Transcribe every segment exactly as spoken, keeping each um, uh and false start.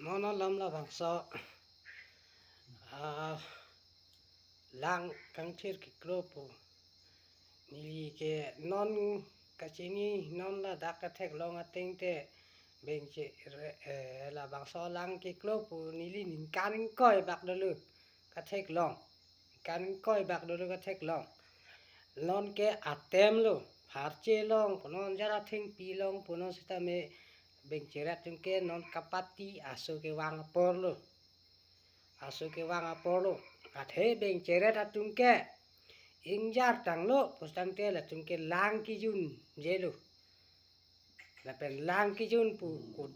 Non alam labangso, ah, lang kangthir keklo pu neli ke non kachini, non ladak katheklong ateng te bengcheret, eh, labangso lang keklo pu neli ningkan ingkoi bak dolo katheklong. Ningkan ingkoi bak dolo katheklong. Non ke atem lo, pharche long punon, jara thengpi long punon, sitame bengcheret atum ke non kapati aso kevang apor lo. Aso kevang apor lo. Athe bengcheret atum ke ingjar tanglo putangte latum ke lang kejunje lo. Lapen lang kejun pu kut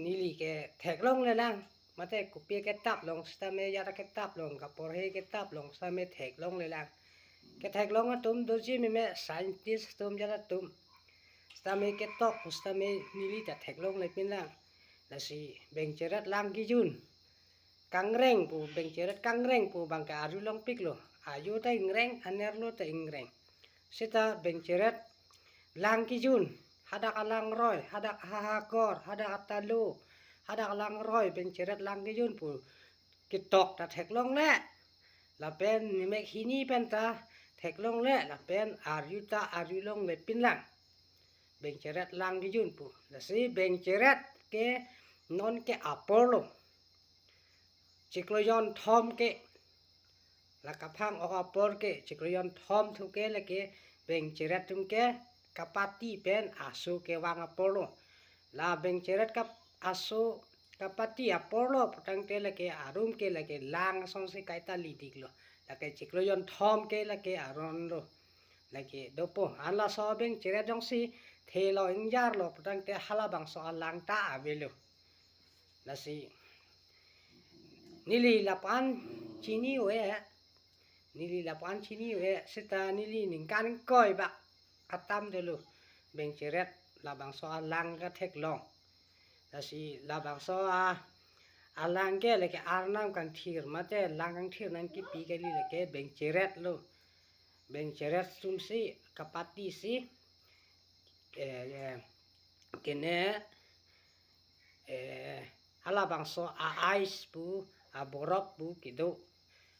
neli ke theklongle lang. Mate kopi ketap long sitame, jara ketap long, kaporhe ketap long sitame theklongle lang. Ketheklong atum doji meme, scientist atum, jara atum. Sitame ketok pu sitame neli ta theklongle pin lang. Lasi bengcheret lang kejun kangreng pu, bengcheret kangreng pu abang ke arjulongpik lo. Ajo ta ingreng, anerlo ta ingreng. Sita bengcheret lang kejun, hadak alangroi, hadak hahakor, hadak atalo, hadak alangroi, bengcheret lang kejun pu ketok ta theklongle. Lapen nemek hini pen ta theklongle, lapen arju ta arjulongle pin lang. Bengcheret lang kejun pu. Lasi bengcheret ke non ke apor lo. Chiklo jonthom ke, la kaphang-ok apor ke, chiklo jonthom thu ke lake bengcheret atum ke kapati pen aso kevang apor lo. La bengcheret kap aso kapati apor lo putangte lake arum ke lake lang asonsi kaita lidik lo. Lake chiklo jonthom ke lake aron lo. Lake dopo, an laso bengcheret jongsi thelo ingjar lo putangte halabangso alang ta avelo. Lasi neli lapu-an chini-o-e, neli lapu-an chini-o-e, sita neli ningkan ingkoi bak atam dolo bengcheret labangso alang katheklong. Lasi labangso a alang ke lake arnam kangthir mate lang kangthir nangkipi kali, lake bengcheret lo. Bengcheret atumsi kapatisi, eh, eh, kene, eh, halabangso a-ice pu, aborop pu kedo.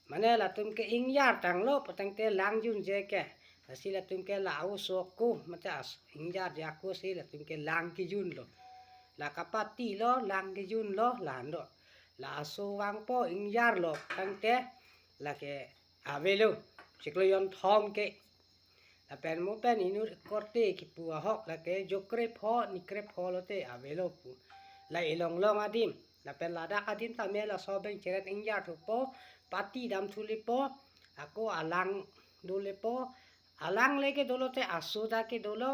Mane latum ke ingjar tanglo putangte lang junje ke. Lasi latum ke la aso ako mate as ingjarje ako si latum ke lang kejun lo. La kapati lo, lang kejun lo, la ando. La aso vangpo, ingjar lo tangte lake avelo. Chiklo jonthom ke. Lapen mo pen inut korte kipu ahok lake jo krepho ni krepho lote avelo pu. La ilonglong adim. Lapen ladak adim tame laso bengcheret ingjar thupo, pati dam thulepo, ako alang dolepo, alang le ke dolo te aso ta ke dolo,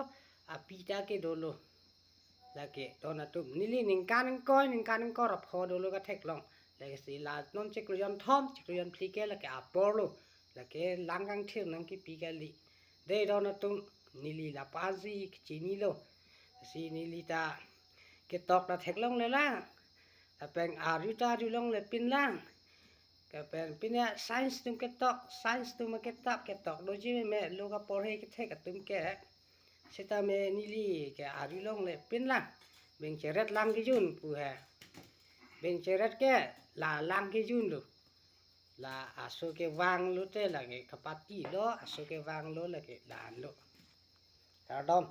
api ta ke dolo. Lake don atum neli ningkan ingkoi, ningkan ingkoi ra pho dolo katheklong. Lake si la non chiklo jonthom, chiklo jonphli ke lake apor lo. Lake lang kangthir nangkipi kali. Dei don atum, neli lapu-ansi kechinilo. Si neli ta ketok ta theklongle lang. Lapen arju ta arjulongle pin lang. Lapen pine science atum ketok, science atum ketap ketok doji meme, lo kaporhe kethek atum ke. Sitame neli ke arjulongle pin lang. Bengcheret lang kejun pu he. Bengcheret ke la lang kejun lo. La aso kevang lote lake kapati lo, aso kevang lo lake la an lo. Kardom.